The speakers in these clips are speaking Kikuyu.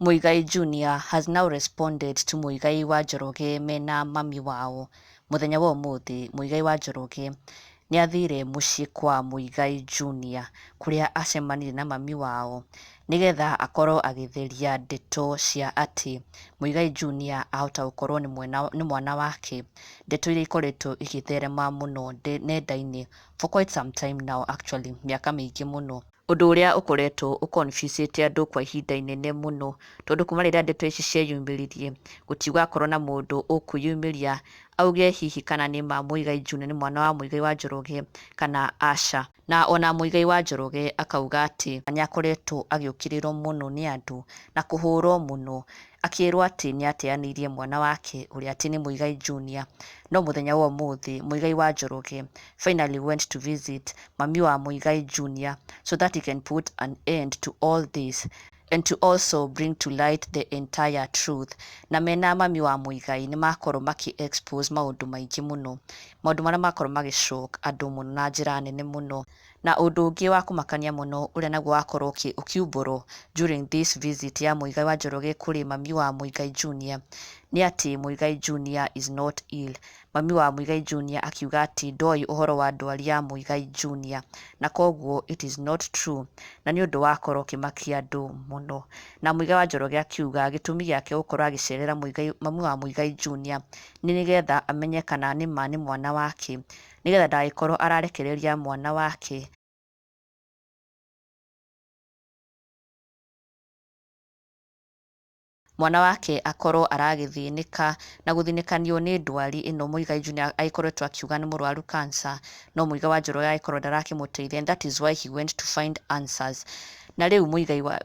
Muigai Junior has now responded to Muigai wa Njoroge mena mami wao. Mũthenya wa ũmũthĩ Muigai wa Njoroge nĩ athire mũciĩ kwa Muigai Junior kũrĩa acemanirie na mami wao nĩgetha akorwo agĩtheria ndeto cia atĩ Muigai Junior ahota gũkorwo nĩ mwana wake, ndeto iria ikoretwo igĩtherema mũno nenda-inĩ for quite some time now, actually mĩaka mĩingĩ mũno. Ũndũ ũrĩa ũkoretwo ũ confuse-ĩte andũ kwa ihinda inene mũno, tondũ kuma rĩrĩa ndeto ici cieyumĩririe gũtigwakorwo na mũndũ ũkwĩyumĩria auge hihi kana nĩ ma Muigai Junior nĩ mwana wa Muigai wa Njoroge kana aca. Na ona Muigai wa Njoroge akauga atĩ nĩ akoretwo agĩũkĩrĩrwo mũno nĩ andũ na kũhũrwo mũno, akĩrwo atĩ nĩ ateanĩirie mwana wake ũrĩa atĩ nĩ Muigai Junior. No mũthenya wa ũmũthĩ Muigai wa Njoroge finally went to visit mami wa Muigai Junior so that he can put an end to all this and to also bring to light the entire truth. Na mena mami wa Muigai nĩ makorwo makĩ expose maũndũ maingĩ mũno, maũndũ marĩa makorwo magĩ shock andũ mũno na njĩra nene mũno. Na ũndũ ũngĩ wa kũmakania mũno ũrĩa naguo wakorwo ũkiumbũrwo during this visit ya Muigai wa Njoroge kũrĩ mami wa Muigai Junior nĩ atĩ Muigai Junior is not ill. Mami wa Muigai Junior akiuga atĩ ndoĩ ũhoro wa ndwari ya Muigai Junior na koguo it is not true, na nĩ ũndũ wakorwo ũkĩmakia andũ mũno. Na Muigai wa Njoroge akiuga gĩtũmi gĩake gũkorwo agĩcerera Muigai, mami wa Muigai Junior nĩ nĩgetha amenye kana nĩ ma nĩ mwana wake, nĩgetha ndagagĩkorwo ararekereria mwana wake mwana wake akorwo aragĩthĩnĩka na gũthĩnĩkanio nĩ ndwari ĩno. Muigai Junior agĩkoretwo akiuga nĩ mũrwaru cancer, no Muigai wa Njoroge agĩkorwo ndarakĩmũteithia, and that is why he went to find answers. Na rĩu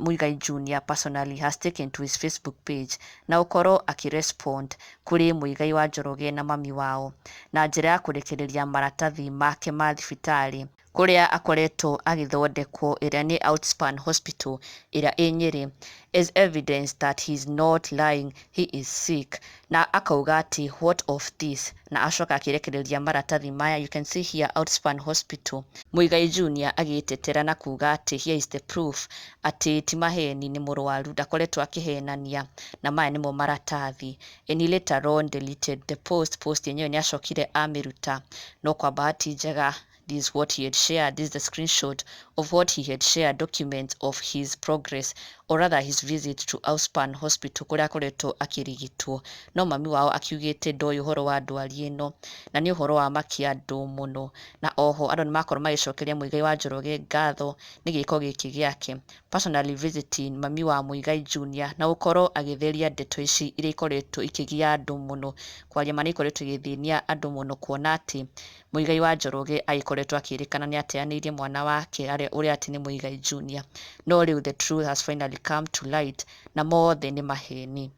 Muigai Junior personally has taken to his Facebook page na gũkorwo akĩrespond kũrĩ Muigai wa Njoroge na mami wao na njĩra ya kũrekereria maratathi make ma thibitarĩ kũrĩa akoretwo agĩthondekwo, ĩrĩa nĩ Outspan Hospital ĩrĩa ĩ Nyĩrĩ, as evidence that he is not lying, he is sick. Na akauga atĩ what of this, na acoka akĩrekereria maratathi maya. You can see here, Outspan Hospital. Muigai Junior agĩtetera na kuga atĩ here is the proof atĩ ti maheni, nĩ mũrwaru, ndakoretwo akĩhenania, na maya nĩmo maratathi. And he later on deleted the post. Post yenyewe nĩ acokire amĩruta, no kwa bahati njega, this is what he had shared. This is the screenshot of what he had shared, documents of his progress, or rather his visit to Outspan Hospital kũrĩa akoretwo akĩrigitwo. No mami wao akiugĩte ndoĩ ũhoro wa ndwari ĩno, na nĩ ũhoro wa makia andũ mũno. Na oho andũ nĩ makorwo magĩcokeria Muigai wa Njoroge ngatho nĩ gĩko gĩkĩ gĩake, personally visiting mami wa Muigai Junior na gũkorwo agĩtheria ndeto ici iria ikoretwo ikĩgia andũ mũno. Kwaria ma nĩ ikoretwo igĩthĩnia andũ mũno, kuona atĩ Muigai wa Njoroge agĩkoretwo akĩrĩkana nĩ ateanĩirie mwana wake ũrĩa atĩ nĩ Muigai Junior, no rĩu the truth has finally come to light na mothe nĩ maheni.